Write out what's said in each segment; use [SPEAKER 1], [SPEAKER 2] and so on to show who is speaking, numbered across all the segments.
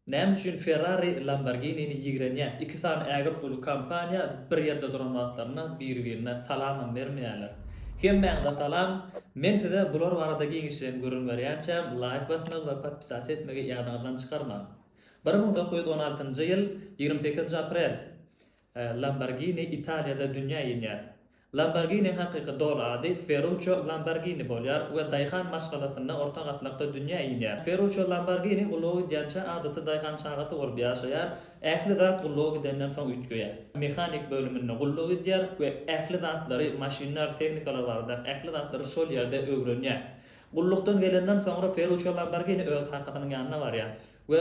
[SPEAKER 1] Näme üçin Ferrari Lamborghinini ýigrenýär? Iki sany ägirt uly kompaniýa bir ýerde duran wagtlarynda biri-birine salamam bermeýärler. Hemmäňize salam! Men size bular barada giňişleýin gürrüň berýänçäm laýk basmagy we podpisasiýa etmegi ýadyňyzdan çykarmaň. 1916-njy ýyl 28-nji aprel. Lamborghini Italiýada dünýä inýär. Lamborghiniň hakyky doly ady Ferruçço Lamborghini bolýar we daýhan maşgalasynda orta gatlakda dünýä inýär. Ferruçço Lamborghini gulluga gidýänçä adaty daýhan çagasy bolup ýaşaýar, ähli zat gulluga gidenden soň üýtgeýär. Mehanik bölüminde gulluk edýär we ähli zatlary, maşynlar, tehnikalar baradaky ähli zatlary şol ýerde öwrenýär. Gullukdan gelenden soňra Ferruçço Lamborghini öz kakasynyň ýanyna barýar we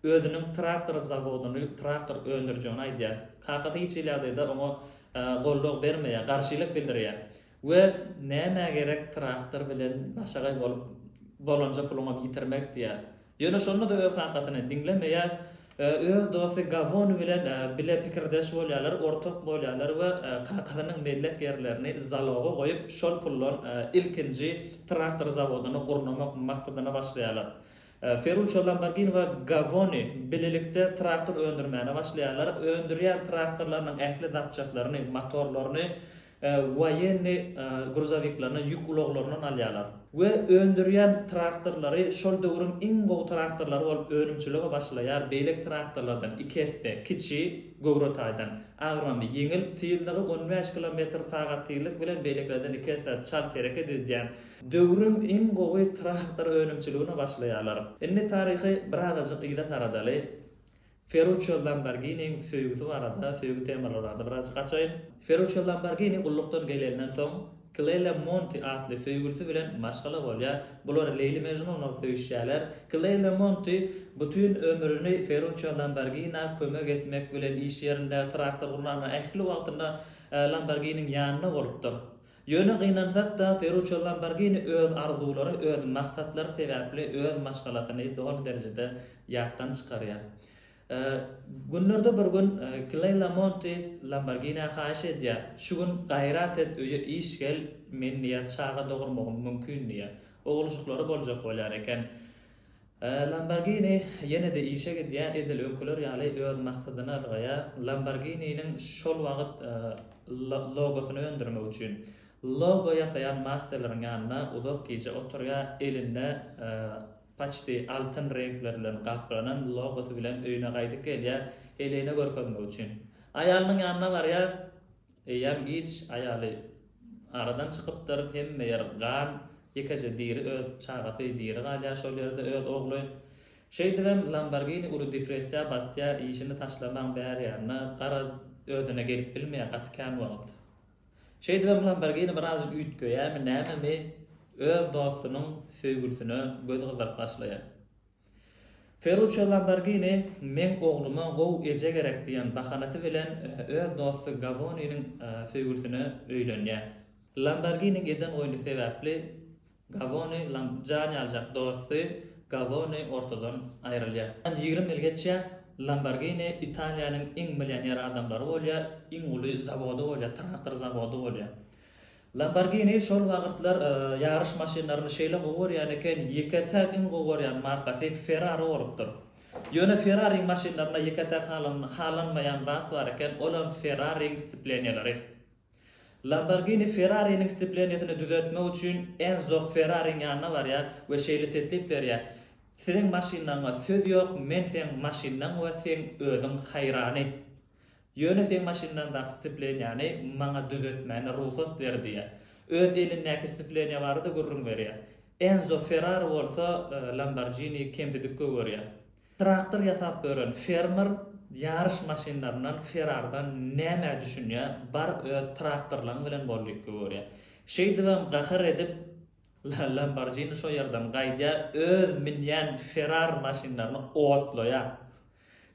[SPEAKER 1] özüniň traktor zawodyny, traktor öndürjegini aýdýar. Kakasy hiç hili ýagdaýda oňa goldaw bermeýär, garşylyk bildirýär we nämä gerek traktor bilen başagaý bolup bolanja puluňam ýitirmek diýýär. Ýöne şonda-da öz kakasyny diňlemeýär. Öz dosty Gawoni bilen bile pikirdeş bolýarlar, ortak bolýarlar we kakasynyň mellek ýerlerini zaloga goýup, şol puldan ilkinji traktor zawodyny gurnamak maksadyna başlaýarlar. Ferruçço Lamborgini we Gavoni bilelikde traktor öndürmäne başlaýarlar. Öndürýän traktorlarynyň ähli zapçaklaryny, motorlaryny woýennyý gruzowiklerinden, ýük ulaglaryndan alýarlar. We öndürýän traktorlary şol döwrüň iň gowy traktorlary bolup önümçilige başlaýar, beýleki traktorlardan iki esse kiçi, göwre taýdan, agramy ýeňil, tizligi 15 kilometr sagat tizlik bilen beýlekilerden iki esse çalt hereket edýän Döwrüň iň gowy traktor önümçiligine başlaýarlar. Indi taryhy birazajyk yza saradaly. Ferruçço Lamborghiniň söýgüsi barada, söýgi temalary barada birazajyk açaýyn. Ferruçço Lamborghini gullukdan gelenden soň, Klele Monti atly söýgülisi bilen maşgala bolýar. Bular Leýli-Mejnun bolup söýüşýärler. Klele Monti bütin ömrüni Ferruçço Lamborghinä kömek etmek bilen iş ýerinde, traktor gurnanda ähli wagtynda Lamborghiniň ýanynda bolupdyr. Ýöne gynansak-da, Ferruçço Lamborghini öz arzuwlary, öz maksatlary sebäpli öz maşgalasyny doly derejede ýatdan çykarýar. Günlerde bir gün Kleýla Monti Lamborghinä haýyş edýär, Şu gün gaýrat et öýe iş gel, men diýýär çaga dogurmagym mümkin diýýär. Oguljyklary boljak bolýar eken. Lamborghini ýene-de işe gidýär, edil öňküler ýaly öz maksadyna ylgaýar. Lamborghininiň şol wagt logosyny öndürmek üçin, logo ýasaýan masterleriň ýanynda uzak gije oturýar, elinde paçti altyn reňkler bilen gaplanan logosy bilen öýüne gaýdyp gelýär, heleýine görkezmek üçin. Aýalynyň ýanyna barýar, Eýýäm giç, aýaly aradan çykypdyr, hemme ýer gan, ýekeje diri öz çagasy diri galýar şol ýerde öz ogly. Şeýdibem Lamborghini uly depressiýa batýar, işini taşlamaň bäri ýanyna, garaz özüne gelip bilmeýär gaty kän wagt. Şeýdibem Lamborghini birazajyk üýtgeýärmi nämemi öz dostunyň söýgülisine göz gyzdyryp başlaýar. Ferruçço Lamborghini meň ogluma gowy eje gerek diýen bahanasy bilen öz dosty Gawoniniň söýgülisine öýlenýär. Lamborghiniň eden oýny sebäpli Gawoni jan ýaljak dosty Gawoni ortadan aýrylýar. 20 ýyl geçýär, Lamborghini Italiýanyň iň millioner adamlary bolýar, iň uly zawody bolýar, traktor zawody bolýar. Lamborghini şol wagtlar ýaryş maşynlaryny şeýle gowy görýän eken, ýeke-täk iň gowy görýän markasy Ferrari bolupdyr. Ýöne Ferrariň maşynlarynda ýeke-täk halanmaýan zat bar eken, olam Ferrariň stepleniýalary. Lamborghini Ferrariniň stepleniýasyny düzetmek üçin Enzo Ferrariň ýanyna barýar we şeýle teklip berýär, Siziň maşynlaryňa söz ýok, men seň maşynlaň we seň özüň haýrany. Ýöne seň maşynlaňdaky stepleniýany maňa düzetmäne rugsat ber diýýär. Öz elindäki stepleniýa barada gürrüň berýär. Enzo Ferrari bolsa Lamborghini kemsidip gögerýär. Traktor ýasap ýören fermer ýaryş maşynlaryndan Ferrardan nämä düşünýär, bar öz traktorlaň bilen bol diýip gögerýär. Şeýdibem gahar edip Lamborghini şo ýerden gaýdýar, öz münýän Ferrari maşynlaryny otlaýar.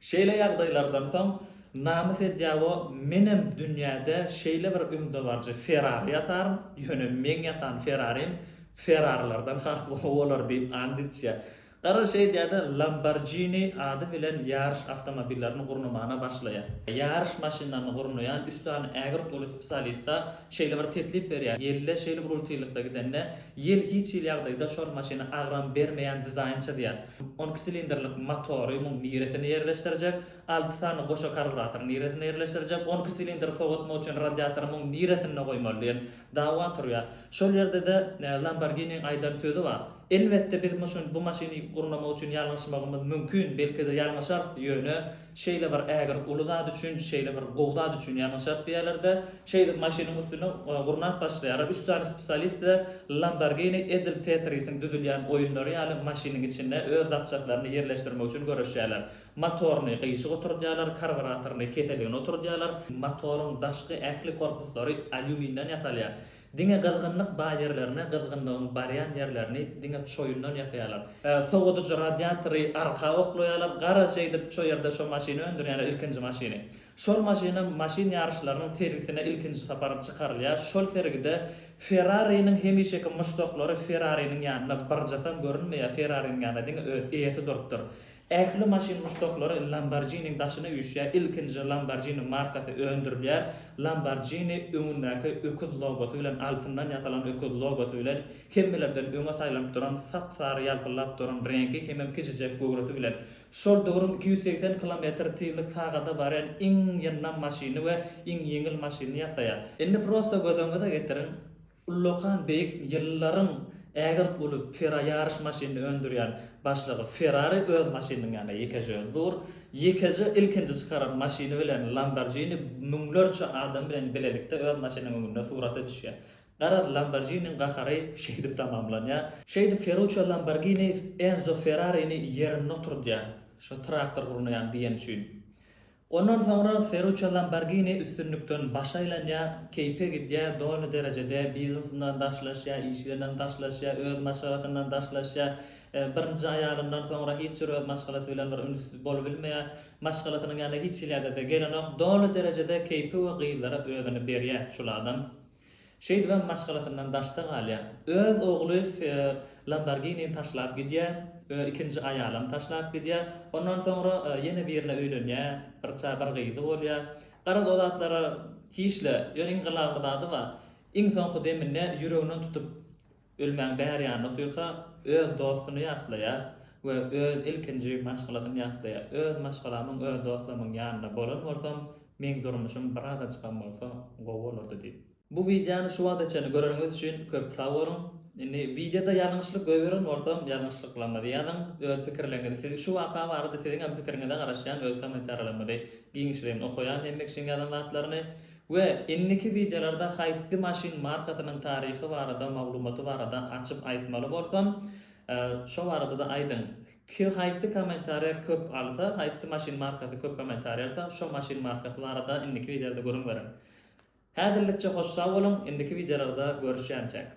[SPEAKER 1] Şeýle ýagdaýlardan soň namys edýäwo menem dünýäde şeýle bir öňdebaryjy Ferrari ýasaryn, ýöne meň ýasan Ferrarim Ferrarilerden has gowy bolar diýip and içýär. Garaz şeýdýär-de Lamborghini ady bilen ýaryş awtomobillerini gurnamana başlaýar. Ýaryş maşynlaryny gurnaýan üç sany ägirt uly spesialista şeýle bir teklip berýär, Ýelde şeýle bir uly tizlikde gidende, ýel hiç hili ýagdaýda şol maşyna agram bermeýän dizaýn çyzýar. 12 silindrlik motory muň niresine ýerleşdirjek, alty sany goşa karburator niresine ýerleşdirjek, 12 silindri sowatmak üçin radiatory muň niresinde goýmaly diýen dawa turýar. Şol ýerde-de Lamborghiniň aýdan sözi bar. Elbetde biz bu maşyny gurnamak üçin ýalňyşmagymyz mümkin, belki-de ýalňyşarys, ýöne şeýle bir ägirt uly zat üçin, şeýle bir gowy zat üçin ýalňyşarys diýýärler-de, şeýdip maşynyň üstüni gurnap başlaýarlar. Üç sany spesialist we Lamborghini edil Tetrisiň düzülýän oýunlary ýaly maşynyň içinde öz zapçastlaryny ýerleşdirmek üçin göreşýärler. Motoryny gyşyk oturdýarlar, karburatoryny keseligine oturdýarlar. Motoryň daşky ähli korpuslary alýuminden ýasalýar. Diňe gyzgynlyk bar ýerlerine gyzgynlygyň barýan ýerlerini diňe çoýundan ýasaýarlar. Sowadyjy radiatory arka oklaýarlar. Garaz şeýdip şo ýerde şo maşyny öndürýärler ilkinji maşyny. Şol maşynam maşyn ýaryşlarynyň sergisine ilkinji sapar çykarylýar. Şol sergide Ferrariniň hemişeki muşdaklary Ferrariniň ýanynda birjasam görünmeýär. Ferrariniň ýanynda diňe öz eýesi durupdyr. Ähli maşyn muşdaklary Lamborghiniň daşyna üýşýär, ilkinji Lamborghini markasy öndürilýär. Lamborghini öňündäki öküz logosy bilen, altyndan ýasalan öküz logosy bilen hemmelerden öňe saýlanyp duran sap-sary ýalpyldap duran reňki hemem kiçijek göwresi bilen şol döwrüň 280 kilometr tizlik sagada barýan iň ýyndam maşyny we iň ýeňil maşynyny ýasaýar. Indi prosta göz öňüňize getiriň, Ullakan beýik ýyllaryň ägirt uly Fera ýaryş maşynyny öndürýän başlygy Ferrari öz maşynynyň ýanynda ýekeje özi dur. Ýekeje ilkinji çykaran maşyny bilen Lamborghini müňlerçe adam bilen bilelikde öz maşynynyň öňünde surata düşýär. Garaz Lamborghiniň gahary şeýdip tamamlanýar. Şeýdip Ferruçço Lamborghini Enzo Ferrarini ýerinde oturdýar. Şo traktor gurnaýan diýeni üçin. Ondan soňra Ferruçço Lamborghini üstünlikden baş aýlanýar, keýpe gidýär, doly derejede biznesinden daşlaşýar, işlerinden daşlaşýar, öz maşgalasyndan daşlaşýar. Birinji aýalyndan soňra hiç bir öz maşgalasy bilen bir üns bolubilmeýär. Maşgalasynyň ýanyna hiç hili ýagdaýda gelenok. Doly derejede keýpe we gyzlara özüni berýär şul adam. Şeýdibem maşgalasyndan daşda galýar. Öz ogly Lamborghinini taşlap gidýär, ikinji aýalam taşlap gidýär. Ondan soňra ýene birine öýlenýär, bir ça bir gyzy bolýar. Garaz o zatlara hiçle, ýöne iň gylagly zady bar. Iň soňky deminde ýüreginden tutup Ölmäň bäri ýanynda otyrka, öz dostuny ýatlaýar we öz ilkinji maşgalasyny ýatlaýar. Öz maşgalamyň, öz dostlarymyň ýanynda bolan bolsam, meň durmuşym birazajykam bolsa gowy bolardy diýip. Bu wideony şu wagta çenli göreniňiz üçin köp sag boluň. Indi wideoda ýalňyşlyk goýberen bolsam, ýalňyşlyklaryňyzy ýazyň, öz pikirleriňizi siz şu waka barada siziňem pikiriňize garaşýan, öz kommentariýalaryňyzy giňişleýin okaýan hemme kişiň ýazan zatlaryny. We indiki wideolarda haýsy maşyn markasynyň taryhy barada maglumaty barada açyp aýtmaly bolsam şo barada-da aýdyň. Ki haýsy kommentariýa köp alsa, haýsy maşyn markasy köp kommentariýa alsa şo maşyn markasy barada indiki wideolarda gürrüň berin. Häzirlikçe hoş sag boluň indiki wideolarda görüşýänçäk.